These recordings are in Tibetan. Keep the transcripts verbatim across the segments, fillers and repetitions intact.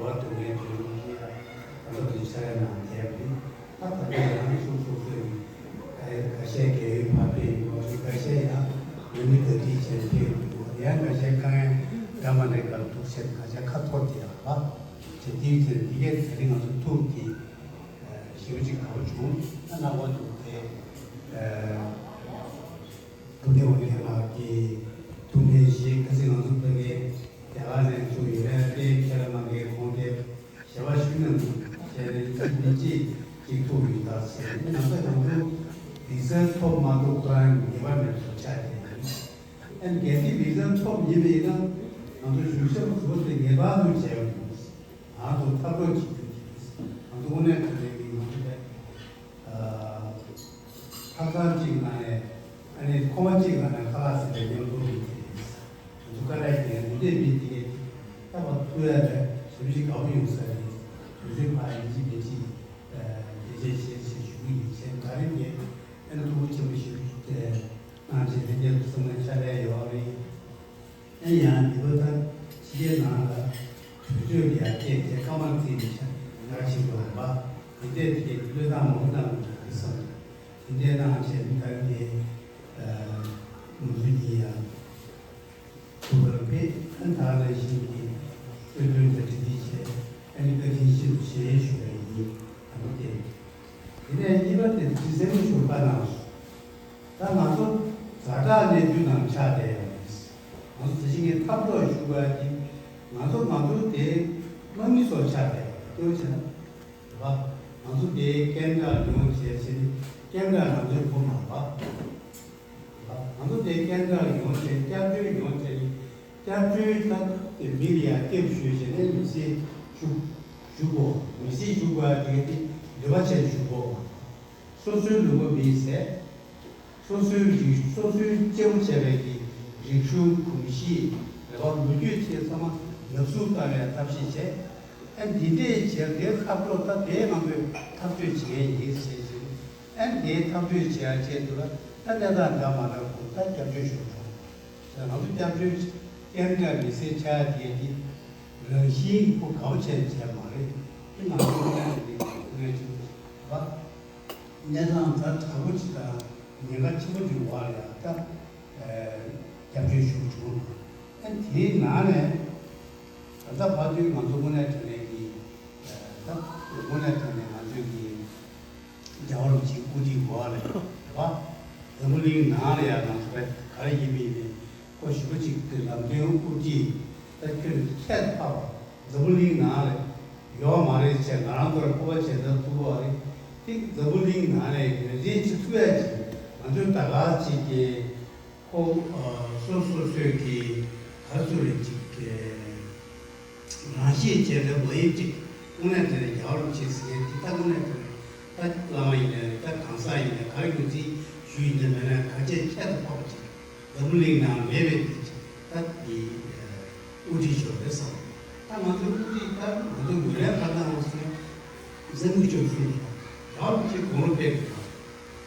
བ་དུ་མའི་དོན་དུ་ཡང་ད་ལྟ་དུ་ཕྱག་ལས་གནང་བསྡད་པ་རེད། ད་ད་ལྟ་ཡང་སོ་སོ་སོའི་ཁ་ཁ་ཤས་རྒས་ཡོལ་ཕར་ཕེབས་ཡོད་པ་རེད། ཁ་ཤས་ཡང་ཡུལ་མི་བདའ་འཁྲིད་བྱས་ཕེབས་ཡོད་པ་རེད། ཡང་ཁ་ཤས་དཀའ་ངལ་འདྲ་མ་འདྲ་སྐབས་ཐུག་བྱས་ཁ་ཤས་ཁ་འཐོར་བསྡད་ཡོད་པ་རེད། དེ་དུས་དེར་འདི་གའི་ད་རིང་ང་ཚོ་ཐུག་གི་ཞེ་པོ་ཅིག་དགའ་པོ་བྱུང་། ད་ནང་པ་འདུག་དེ། ཐུབ་བསྟན་དབང་རྒྱལ་ལགས་ཀྱིས་ཐུགས་འགན་བཞེས། ཁ་སང་ང་ཚོ་ཕ་གིའི་རྒྱ་གར་ནས་ཚུར་ཡོང་ཡ་དེ་ཁྱེད་རང་རྣམ་པའི་དགོངས་དེ་ཞལ་པར་ཞུས་གནང་འདུག་བྱས་ནས་གཅིག་མིན་གཅིག་གཅིག་ཐུག་ཡོད་ད་ཟེར། ནམ་ཟླ་ང་ཚོ་ལི་ཚན་ཐོབ་མ་ཐོབ་ཁོ་རང་ངེས་པ་མེད་པ་ཆགས་བསྡད་ཡོད། ཨ་ནི་གལ་སྲིད་ལི་ཚན་ཐོབ་ཉེས་པ་ཡིན་ན་ང་ཚོ་བཞུགས་ཞབས་བཟོ་དེ་ངེས་པར་དུ་བྱས་པ་ཡིན། ང་ཚོ་ཐབས་གྲོགས་བྱེད་རྒྱུ་དེ་ང་ཚོ་དངོས་གནས་དྲང་གནས་ཀྱི་ང་ཚོ་ལས། ཐབ་ཚང་གཅིག་ནང་ནས་ཨ་ནི་ཁོ་མ་གཅིག་ནང་ནས་ཁ་ལག་ཟ་བའི་མཉམ་དུ་མི་དེ་རེད། ང་ཚོ་ཀ་ར་ཡིན་ཡང་འདི་འདྲའི་མི་དེ་གས་ད་བར་ཐུག་ཡ་རེད། ཞེ་པོ་ཅིག་དགའ་པོ་ཡོང་ས་རེད། དུས་ཚོད་ཕར་ཡིན་གཅིག་མིན་གཅིག་གལ་ཆེ་ཆེ་ཞུ་གི་ཡིན། བྱས་ད་རིང་གི་ཨ་ནི་ཐུགས་ཁུར་ཆེན་པོ་ཞིག་གནང་བྱས་ལྷན་རྒྱས་ཚོ་ཚང་མ་ཕྱག་ལས་ཡོད་རེད། ཨེ་ཡང་འདི་པ་ད་ཕྱི་རྒྱལ་ནང་ལ་དུས་ཚོད་ཡར་རྒྱས་བྱས་ཀ་མར་བརྩིས་ནས་ཆ་ཡར་ཕྱིན་པ་རེད་པ། འདི་འདྲས་དེ་གའི་བློས་བཏང་མང་པོ་བཏང་དགོས་ཀྱི་བསམ། འདི་འདྲས་གནང་བྱས་མི་ད་རེས་དེ་ང་ཚོ་གཉིས་ཡང་ཐུག་པར་ཕེབས། ཨ་ད་ལས་གཞི་གི་དཔེ་སྟོན་དང་འབྲེལ་འདྲིས་བྱས་ཨ་ནི་བཀའ་དྲིན་ཆེ་ཞེས་ཞུ་བ་ཡིན། ཨ་ནི་དེ། དེ་ནས་གཉིས་པ་དེ་ཁྲི་སེང་གེ་མཆོག་བཀའ་གནང་སོང་། ད་ང་ཚོ་ཛ་དྲག་གནས་ཚུལ་ནང་ཆགས་བསྡད་ཡོད་རེད། ང་ཚོ་དེ་བཞིན་གྱི་འཐབ་གྲོགས་ཞུ་དགོས་ཡ་དེ་ང་ཚོ་ང་ཚོ་དེ་དམག་མི་ཚོ་ཆགས་བསྡད་ཡོད་རེད། དེ་བྱས་ན་རེད་པ། ང་ཚོ་དེ་ཀེན་ཌ་ཡོང་བྱས་བྱས་ནས་ཀེན་ཌ་ང་ཚོའི་བུ་མ་རེད་པ། ང་ཚོ་དེ་ཀེན་ཌ་ཡོང་བྱས་སྐྱབས་བཅོལ་ཡོང་བྱས་ནས་སྐྱབས་བཅོལ་ད་དེ་མི་ལ་ཡ་སྐྱབས་ཞུས་བྱས་ནས་མི་སེར་ཞུ་ཞུ་དགོས། མི་སེར་ཞུ་དགོས་ཡ་དེ་དེ་འདོད་པ་བྱས་ཞུ་དགོས། སོ་སོའི་ལུང་པ་མེད་ཟེར། སོ་སོའི་རིགས་སོ་སོའི་སྐྱེ་བོ་བྱས་པའི་གི་རིག་གཞུང་གོམས་གཤིས་རེད་པ། ལོ་རྒྱུས་བཅས་ཚང་མ་ནག་བསུབ་བཏང་བའི་ཐབས་ཤེས་བྱས། ཨ་འདི་འདྲས་བྱས་དེ་ཁ་ཐོར་ད་དེ་ང་ཚོས་ཐག་གཅོད་བྱེད་ཡས་ཡིན་ཟེར་བཞིན། ཨ་དེའི་ཐག་གཅོད་བྱེད་ཡ་ཆེད་དུ་ལ་ད་གནས་སྟངས་འདྲ་མ་འདྲ་གོ་ད་སྐྱབས་བཅོལ་ཞུ་འགྲོ། ང་ཚོ་སྐྱབས་བཅོལ་སྐྱབས་འདྲ་མི་སེར་ཆགས་དེ་གི་རང་བཞིན་གྱི་ཁོ་དགའ་པོ་བྱས་བྱས་མ་རེད། དེ་ང་ཚོ་ལ་ཡང་དེ་ངས་ཅིག་བ། གནས་སྟངས་ད་དྲག་པོ་ཅིག་དང་ཉེན་ཁ་ཆེན་པོ་ཅིག་འོག་ལ་ཡང་ད་སྐྱབས་བཅོལ་ཞུ་བྱུང་། ཨ་དེའི་ནང་ནས་ད་ལྟ་བར་དུ་ང་ཚོ་དངོས་གནས་དྲང་གནས་ཀྱི་ད་དངོས་གནས་དྲང་གནས་ང་ཚོས་ཀྱི་རྒྱལ་བ་རིན་པོ་ཆེའི་དབུ་ཁྲིད་འོག་ལ་ཡོད་པ། འཛམ་བུ་གླིང་ནང་ལ་ཡང་ང་ཚོ་ག་རེ་ཡིན་མིན་ནས་ཁོ་ཞེ་པོ་ཅིག་གི་ལམ་སྟོན་དབུ་ཁྲིད་ད་ཁྱོན་ནས་ཁྱད་དུ་འཕགས་པ། འཛམ་བུ་གླིང་ནང་ལ་ཡོད་མ་རེད་ཅེས་ང་རང་ཚོར་སྤོབས་པ་བྱེད་ཐབས་ཐུབ་པ་རེད། དེ་འཛམ་བུ་གླིང་ནང་ལ་ཡོད་རེད་ཅེས་ཐུབ་ཡ་ཅིག་ང་ཚོས་ད་ག་ཅིག་གི་ཁོ་སོ་སོ་སོས་ཀྱི་ག་ཚོད་རེད་ཅིག་གི་རང་ཤེད་བྱས་ཏེ་མ་ཡིན་ཅིག་དངོས་གནས་དྲང་གནས་རྒྱལ་བ་རིན་པོ་ཆེ་ཟེར་མཁན་དེ་ད་དངོས་གནས་དྲང་གནས་ད་བླ་མ་ཡིན་ནའི་རེད། ད་གང་ཟག་ཡིན་ནའི་ག་རེ་རྒྱུ་མཚན་ཞུ་ཡིན་ནའི་མེད་ནའི་ག་ཅེས་ཁྱད་དུ་འཕགས་པ་ཅིག་འཛམ་བུ་གླིང་ནང་མེད་པའི་དེ་ཅིག་ད་དེ་དབུ་ཁྲིད་ཞུ་རེད་བསམ། ད་ང་ཚོའི་དབུ་ཁྲིད་ད་ང་ཚོ་ངོས་ལེན་ག་ནང་ལ་སོང་། སེམས་ཁུར་ཅུང་ཟད་རྒྱལ་བ་རིན་པོ་ཆེ་དགུང་ལོ་བརྒྱད་ཅུ་དང་།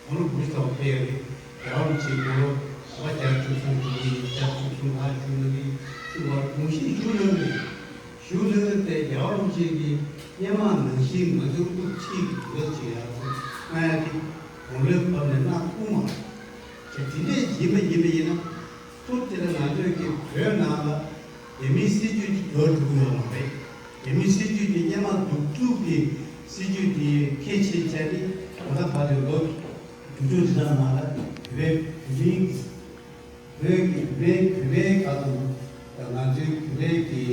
དགུང་ལོ་དགུ་བཅུ་ཐམ་པ་ཕེབས་ཡོད་རེད། རྒྱལ་བ་རིན་པོ་ཆེ་དགུང་ལོ་ཟླ་བ་བརྒྱད་ཅུ་སོང་བྱུང་ཡིན། བརྒྱད་ཅུ་སོང་ལ་བཞུགས་གནང་གི་བཞུགས་པར་དགོངས་བཞེས་ཞུ་གནང་གི་རེད། ཞུ་གནང་གི་དེ་རྒྱལ་བ་རིན་པོ་ཆེ་གིས་སྔོན་མ་ནང་བཞིན་ང་ཚོའི་དབུ་ཁྲིད་ཀྱི་འདུ་ཚོགས་ཅིག་ཡར་ཚུར་གནང་ཡ་དེ་དགུང་ལོའི་བབ་ནས་གནང་ཐུབ་མ་རེད། དེ་དེ་འདྲས་ཡིན་པ་ཡིན་པ་ཡིན་ན། ཐུགས་དེ་ལ་ང་ཚོས་ཀྱི་བོད་ནང་ལ་རྒྱ་མིའི་སྲིད་ཇུས་ཀྱི་འགྲོ་འགྲོ་གི་ཡོད་མ་རེད། རྒྱ་མིའི་སྲིད་ཇུས་ཀྱི་སྔོན་མ་གདུག་རྩུབ་ཀྱི་སྲིད་ཇུས་དེ་ཁས་འཆེ་བྱས་ཏེ་ད་ལྟ་བར་དུ་ལོ་དྲུག་ཅུ་རེ་གྲངས་ནང་ལ་བོད་པའི་བོད་མིའི་བོད་ཀྱི་བོད་པའི་བོད་པའི་ཁ་ཐུག་ང་ཚོའི་བོད་པའི་གི་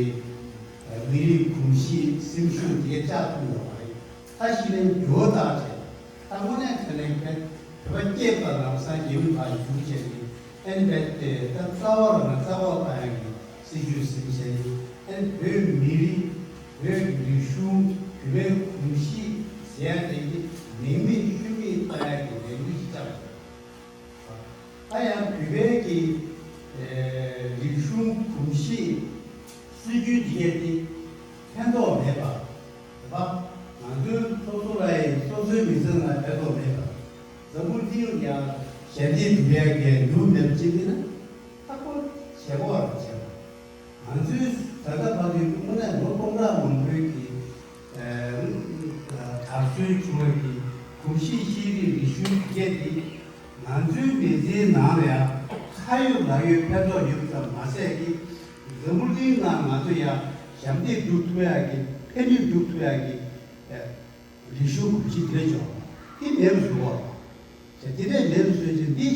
མི་རིགས་གོམས་གཤིས་སེམས་ཤུགས་དེ་ག་བཅག་ཐུབ་ཡོད་མ་རེད། ད་གཞི་ནས་འགྱུར་བ་བཏང་བྱས། ད་དངོས་གནས་དྲང་གནས་བོད་བོད་པ་སྐྱེས་པ་ལམ་སང་རྒྱ་མི་ཕར་བསྒྱུར་བྱས་ནས་ཨ་ནི་རྦད་དེ་ད་རྩ་བ་རང་རྩ་བ་བཏང་ཡག་གི་སྲིད་ཇུས་ཟིན་བྱས་ནས་ཨ་ནི་བོད་མི་རིགས་བོད་ཀྱི་རིག་གཞུང་བོད་པའི་གོམས་གཤིས་ཟེར་ཡག་དེ་གི་མིང་མེད་ཤུལ་མེད་བཏང་ཡག་གི་ལས་འགུལ་ཞིག་བརྩམས་ཡོད། ད་ཡང་བོད་པའི་གི་རིག་གཞུང་གོམས་གཤིས་སྲོལ་རྒྱུན་འདི་གས་དེ་ཕན་ཐོགས་མེད་པ། རེད་པ། ང་ཚོའི་སོ་སོ་ལ་ཡང་སོ་སོའི་མི་ཚེ་ནང་ཕན་ཐོགས་མེད་པ། འཛམ་བུ་གླིང་ལ་ཡང་ཞལ་འདེབས་སྒྲུབ་ཡག་གི་ནུས་མེད་པ་ཅིག་ཡིན་ན་ད་ཁོ་བྱེད་དགོས་པ་རེད་བྱེད་པ། ང་ཚོའི་ད་ལྟ་བར་དུ་དངོས་གནས་ལོ་སྟོང་ཕྲག་མང་པོའི་གི་ གོམས་གཤིས་ཤེས་རིག་རིག་གཞུང་འཕེལ་རྒྱས་འདི་ང་ཚོའི་མི་ཚེའི་ནང་ལ་ཡང་ཁ་ཡོད་ལག་ཡོད་ཕན་ཐོགས་ཡོད་ཙམ་མ་ཟད་ཀྱི་འཛམ་བུ་གླིང་ནང་ང་ཚོ་ཡང་ཞབས་འདེགས་སྒྲུབ་ཐུབ་ཡག་གི་ཕན་ནུས་སྒྲུབ་ཐུབ་ཡག་གི་རིག་གཞུང་གོམས་གཤིས་དེ་འདྲ་བྱུང་བ་དེ་མེད་པ་བཟོ་བ། དེ་འདྲས་མེད་པ་བཟོས་ཀྱི་འདི་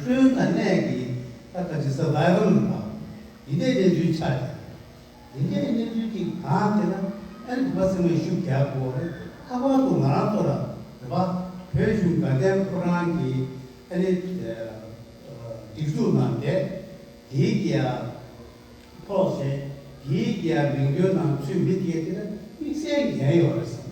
གསོན་དང་གནས་ཀྱི་ད་ལྟ་གི་survival་ཡིན་པ་འདི་འདྲས་གནས་ཚུལ་ཆགས་ཀྱི། དེ་འདྲའི་གནས་ཚུལ་ཅིག་གང་དེ་ན་ཨ་ནི་བོད་པ་ཚང་མས་ཤུགས་རྒྱག་དགོས་རེད། ལྷག་པར་དུ་ང་རང་ཚོ་ལ་བོད་པ་བོད་གཞུང་དགའ་ལྡན་ཕོ་བྲང་གི་ཨ་ནི་སྒྲིག་འཛུགས་ནང་བསྡད་དེའི་གི་ཡ་ཐོག་ཟེར་དེའི་གི་ཡ་མིང་ཐོའི་ནང་ཚུད་མི་དེ་དེ་ལ་དམིགས་བསལ་འགན་ཡོད་རེད་བསམ།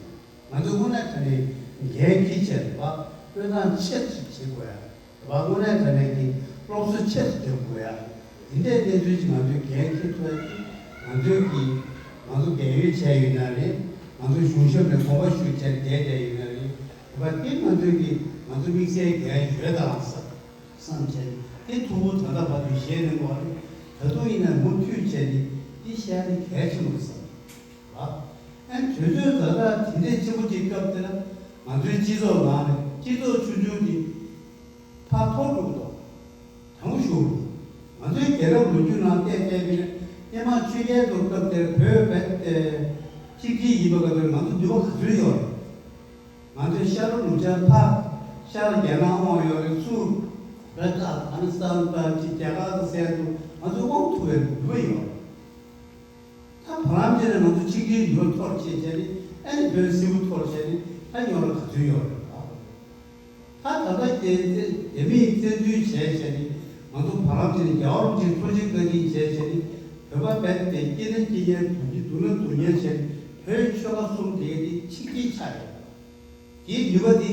ང་ཚོ་དངོས་གནས་དྲང་གནས་འགན་འཁྱེར་བྱས་རེད་བ། སྤྲོད་སྟངས་ཆེ་ཞིག་བྱེད་དགོས་ཡ། རེད་བ། དངོས་གནས་དྲང་གནས་ཀྱི་སློབ་གསོ་ཆེ་ཞིག་བྱེད་དགོས་ཡ། འདི་འདྲའི་གནས་ཚུལ་ཅིག་ང་ཚོས་འགན་འཁྱེར་ཐུབ་ཡ་ཅིག་ང་ཚོས་ཀྱི་ང་ཚོ་རྒས་ཡོལ་བྱས་ཡོད་ན་རེད། ང་ཚོ་གཞུང་ཞབས་ནས་དགོངས་པ་ཞུས་བྱས་བསྡད་བསྡད་ཡོད་ན་རེད། རེད་བ། དེ་ང་ཚོས་ཀྱི་ང་ཚོ་དམིགས་བསལ་འགན་ཡོད་དང་བསམ་བསམ་བྱས་དེ་ཐུགས་ཁུར་ད་ལྟ་བར་དུ་བཞེས་གནང་དགོས་རེད། ད་དུང་ཡིན་ན་མུ་མཐུད་བྱས་ནས་འདི་བཤད་ནི་གལ་ཆེན་པོ་རེད་བསམ། ཨ་ནི་དུས་ཚོད་ད་ལྟ་དེ་འདྲའི་ཆེན་པོ་ཅིག་སྐབས་དེ་ལ་ང་ཚོའི་སྤྱི་ཚོགས་ནང་ནས་སྤྱི་ཚོགས་ཆུང་ཆུང་འདི་ཕར་འཐོར་འགྲོ་གི་འདུག་དྲང་པོ་ཞུ། ང་ཚོའི་རྒྱལ་རབས་ལོ་རྒྱུས་ནང་བལྟས་བལྟས་པས་ན་སྔོན་མ་ཆོས་རྒྱལ་དུ་སྐབས་དེར་བོད་བོད་དེ་གཅིག་སྒྲིལ་ཡིན་པ་ག་དུས་ང་ཚོ་འདུལ་བ་ག་ཚོད་ཡོད་རེད། ང་ཚོའི་ཤར་ལྷོ་ནུབ་བྱང་ཕར་ཤར་རྒྱ་ནག་དབང་ཡོད་རེད། ཚུར་བོད་དང་ཨ་ནི་སང་དང་ཅིག་རྒྱ་གར་དང་སེ་དུ་ང་ཚོ་དབང་ཐུབ་པའི་འདུལ་བ་ཡོད་རེད། ད་བར་ལམ་དེ་ནས་ང་ཚོ་ཆིག་སྒྲིལ་འདུལ་བ་འཐོར་བྱས་བྱས་ནས་ཨ་ནི་བོད་སིལ་བུ་འཐོར་བྱས་ནས་ད་ཉོ་ར་ག་ཚོད་ཡོད་རེད། ད་ད་ལྟ་དེ་དེ་མིས་བཙན་འཛུལ་བྱས་བྱས་ནས་ང་ཚོ་བར་ལམ་དེ་ནས་རྒྱལ་བ་རིན་པོ་ཆེ་ཐུགས་རྗེ་བཀའ་དྲིན་བྱས་བྱས་ནས་བོད་པ་བས་ཏེ་སྐྱེ་ན་སྐྱེ་ཉེན་སྡུག་ཉེན་སྡུག་ན་སྡུག་ཉེན་བྱས་ནས་བོད་ཆོལ་ཁ་གསུམ་དེ་གའི་དེ་ཆིག་སྒྲིལ་ཆགས་ཡོད། དེའི་ནུས་པ་དེ་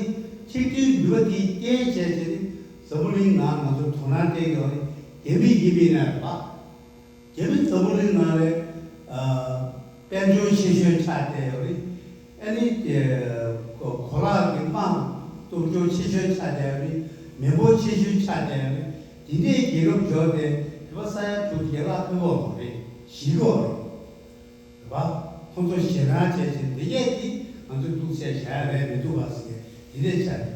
ཆིག་སྒྲིལ་ནུས་པ་དེ་རྐྱེན་བྱས་བྱས་ནས་འཛམ་བུ་གླིང་ནང་ང་ཚོ་དོ་སྣང་སྤྲད་ཡོད་རེད། རྒྱ་མི་ཡིན་པའི་ནས་རེད་པ། རྒྱ་མི་འཛམ་བུ་གླིང་ནང་ལ་ཨ་དཔལ་འབྱོར་ཆེ་ཤོས་ཆགས་བསྡད་ཡོད་རེད། ཨ་ནི་དེ་གོ་གོ་ལག་གི་དམངས་སྟོབས་འབྱོར་ཆེ་ཤོས་ཆགས་བསྡད་ཡོད་རེད། མི་འབོར་ཆེ་ཤོས་ཆགས་བསྡད་ཡོད་རེད། དེ་འདྲའི་རྒྱལ་ཁབ་འབྱོར་ཏེ་བོད་པ་ས་ཡ་དྲུག་རྒྱལ་ཁ་ཐོབ་པ་མ་རེད། ཞིག་གོ་རེད། རེད་པ། ཁོང་ཚོ་ཞེད་སྣང་བྱས་བྱས་འདི་གས་ཀྱིས་ང་ཚོའི་ཐུགས་སྲས་བཞག་ཡ་རེད་མི་འདུག་ག་ཟེར་དེ་འདྲས་ཆགས་རེད།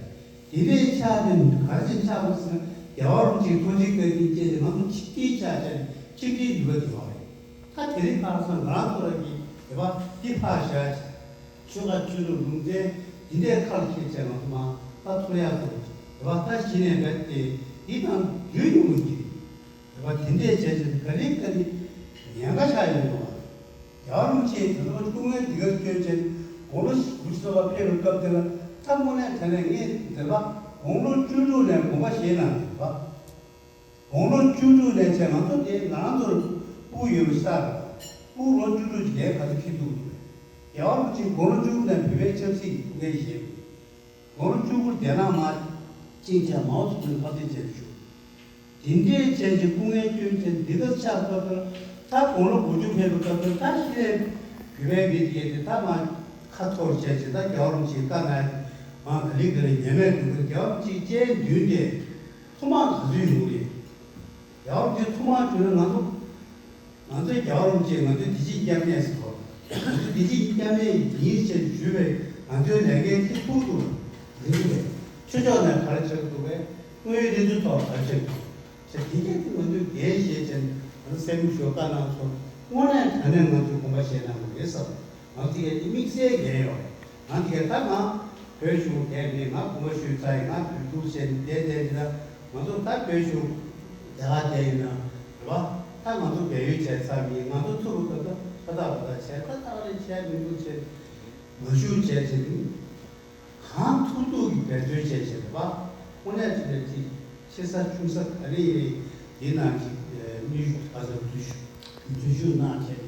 དེ་འདྲས་ཆགས་ཏེ་ག་རེ་བྱས་ཆགས་པ་ཟེར་ན་རྒྱལ་བ་རིན་པོ་ཆེའི་ཐུགས་རྗེ་བཀའ་དྲིན་སྐྱེས་ཏེ་ང་ཚོ་ཆིག་སྒྲིལ་ཆགས་བྱས་ཆིག་སྒྲིལ་འདུལ་བ་དེ་ཡོད་རེད། ད་དེ་རིང་ཁ་སང་ང་རང་ཚོ་རང་གི་དེ་བ་འདི་ཕར་བཞག་ཆོལ་ཁ་ཆོས་ལུགས་ལུང་ཚན་འདི་འདྲས་ཁ་ལ་འཁྱེར་བྱས་ང་ཚོ་མ་ད་ཐོར་ཡག་ཚོ་དེ་བ་ད་གཞི་ནས་རྦད་དེ་འདི་དང་རྒྱུན་ཡོང་གི་རེད། རེད་པ། དེ་འདྲས་བྱས་བྱས་ག་རེ་ག་རེ་ཉེན་ཁ་ཆགས་ཡོང་གི་རེད་པ། རྒྱལ་བ་རིན་པོ་ཆེས་ད་ལྟ་སྐུ་ངལ་འདི་གར་བསྐྱོན་བྱས་དགུང་ལོ་དགུ་བཅུ་ཐམ་པ་ཕེབས་པའི་སྐབས་དེ་ལ་ད་དངོས་གནས་དྲང་གནས་ངས་འདིར་པ་དགུང་ལོ་བཅུ་དྲུག་ནས་དགོངས་པ་བཞེས་གནང་འདུག་པ། དགུང་ལོ་བཅུ་དྲུག་ནས་བྱས་ང་ཚོ་དེ་ང་རང་ཚོར་སྤུ་ཡོད་པ་ཤར་སྤུ་ལོ་བཅུ་དྲུག་ཅིག་ལས་ག་ཚོད་ཁྱེར་འདུག་རྒྱལ་བ་རིན་པོ་ཆེས་དགུང་ལོ་བཅུ་དྲུག་ནས་བོད་པའི་ཆབ་སྲིད་སྐུ་ངལ་བཞེས། དགུང་ལོ་བཅུ་དགུར་རྒྱ་ནག་དམག་ཅིང་ཆ་མའོ་ཙེ་ཏུང་ཕབ་སྟེ་བྱས་བཞུགས། དེ་འདྲའི་བྱས་ཀྱི་སྐུ་ངལ་བསྐྱོན་བྱས་འདི་ག་ཆགས་སྐབས་དེར་ད་དགུང་ལོ་དགུ་བཅུ་ཕེབས་པའི་སྐབས་དེར་ད་ཤི་ནས་བུད་པའི་མི་དེ་གས་དེ་ད་མ་ཁ་འཐོར་བྱས་ཀྱི་ད་རྒྱལ་བ་རིན་པོ་ཆེའི་བཀའ་གནང་མ་ག་ལེ་ག་ལེ་ཉན་མེད་འགྲོ་གི་རྒྱལ་བ་རིན་པོ་ཆེའི་སྤྱན་མདུན་དེ་ཐུགས་མ་ག་ཚོད་ཡོང་གི་རེད། རྒྱལ་བ་རིན་པོ་ཆེ་ཐུགས་མ་བྱུང་ན་ང་ཚོ་ང་ཚོའི་རྒྱལ་བ་རིན་པོ་ཆེ་ང་ཚོའི་བདེ་སྐྱིད་སྐྱབས་གནས་སུ་གོ། ང་ཚོའི་བདེ་སྐྱིད་སྐྱབས་གནས་ཡིན་ཞེས་ཞུས་པས་ང་ཚོའི་ལས་འགན་དེ་ཐུགས་སུ་འཛིན་པས་ཆོས་ཕྱོགས་ནས་ག་རེ་བྱེད་ཀྱི་འདུག་པས་དངོས་ཡོད་གནས་ཚུལ་ཐོག་ག་རེ་བྱེད་ཀྱི་འདུག་ཅེས་དེ་གས་དེ་ང་ཚོའི་འགན་བཞེས་བྱས་ནས་ང་ཚོ་སེམས་ཤུགས་བཀའ་གནང་སོང་། དངོས་གནས་དྲང་གནས་ང་ཚོས་དགོངས་པ་བཞེས་གནང་དགོས་རེད་བསམ། ང་ཚོ་དེ་གས་དེ་དམིགས་བསལ་འགན་ཡོད་རེད། ང་དེ་གས་ད་ང་བོད་གཞུང་བསྡད་མེད། ང་དགོངས་པ་ཞུས་ཚར་ཡིན། ང་བོད་ཕྲུག་བྱས་ནས་བསྡད་བསྡད་ཡིན་ན་ང་ཚོ་ད་བོད་གཞུང་རྒྱ་གར་བསྡད་ཡིན་ན་རེད་བ། ད་ང་ཚོ་བལ་ཡུལ་བྱས་ཚར་ཡིན། ང་ཚོ་ཐུག་པ་ད་ད་ད་ད་བྱས་ད་ད་རེ་བྱས་མི་འདུག་བྱས་མ་ཞུ་བྱས་བྱས་ནི་གང་ཐུབ་ཐུབ་ཀྱི་འབད་བརྩོན་བྱས་བྱས་རེད་བ། དངོས་གནས་དེ་འདྲ་ཅིག་ཆེ་ས་ཆུང་ས་ག་རེ་ཡིན་རེད། དེ་ནང་གི་ནུས་ཤུགས་ག་ཚོད་འཛུལ་ཞུགས་འཛུལ་ཞུགས་གནང་བྱས་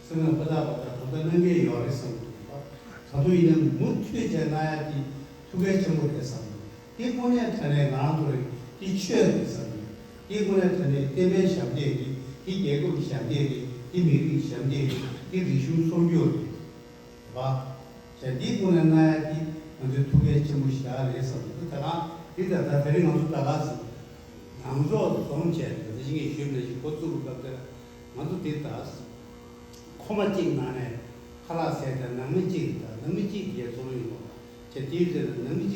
སེམས་ལ་པ་ད་པ་ད་དོ་ད་གནང་གི་ཡོད་རེད་བསམ་གྱི་འདུག་ད་དུང་ཡིན་ན་མུ་མཐུད་བྱས་གནང་ཡ་དེ་ཐུགས་གལ་ཆེན་པོ་རེད་བསམ་གྱི་འདུག་དེ་དངོས་གནས་དྲང་གནས་ང་རང་ཚོ་རེད། དེ་ཆོས་རེད་བསམ་གྱི་འདུག་དེ་དངོས་གནས་དྲང་གནས་བསྟན་པའི་ཞབས་འདེགས་རེད། དེ་རྒྱལ་ཁབ་ཀྱི་ཞབས་འདེགས་རེད། དེ་མི་རིགས་ཀྱི་ཞབས་འདེགས་རེད། དེ་རིག་གཞུང་སྲུང་སྐྱོབ་རེད། བ། བྱས་འདིའི་སྒོ་ནས་གནང་ཡ་འདི་ང་ཚོའི་ཐུགས་འགན་ཆེན་པོ་ཞིག་རེད་བསམ་གྱི་འདུག་ད་གང་འདི་ད་ལྟ་དེ་རིང་ང་ཚོ་ད་ག་ཟེར་ནང་ཚོགས་འཛོམས་བྱས་ད་ལྟ་ཞིག་ངས་ཞུས་པ་ནང་བཞིན་འགོ་བཙུགས་པའི་སྐབས་དེར་ང་ཚོ་འདི་ད་ཁོ་མ་གཅིག་ནང་ནས་ཁ་ལག་ཟས་ད་ནང་མི་གཅིག་ད་ནང་མི་གཅིག་གིས་འཛོམས་ཡོང་བ་ དེ་དེའི་རྗེས་ལ་ནང་མི་གཅིག་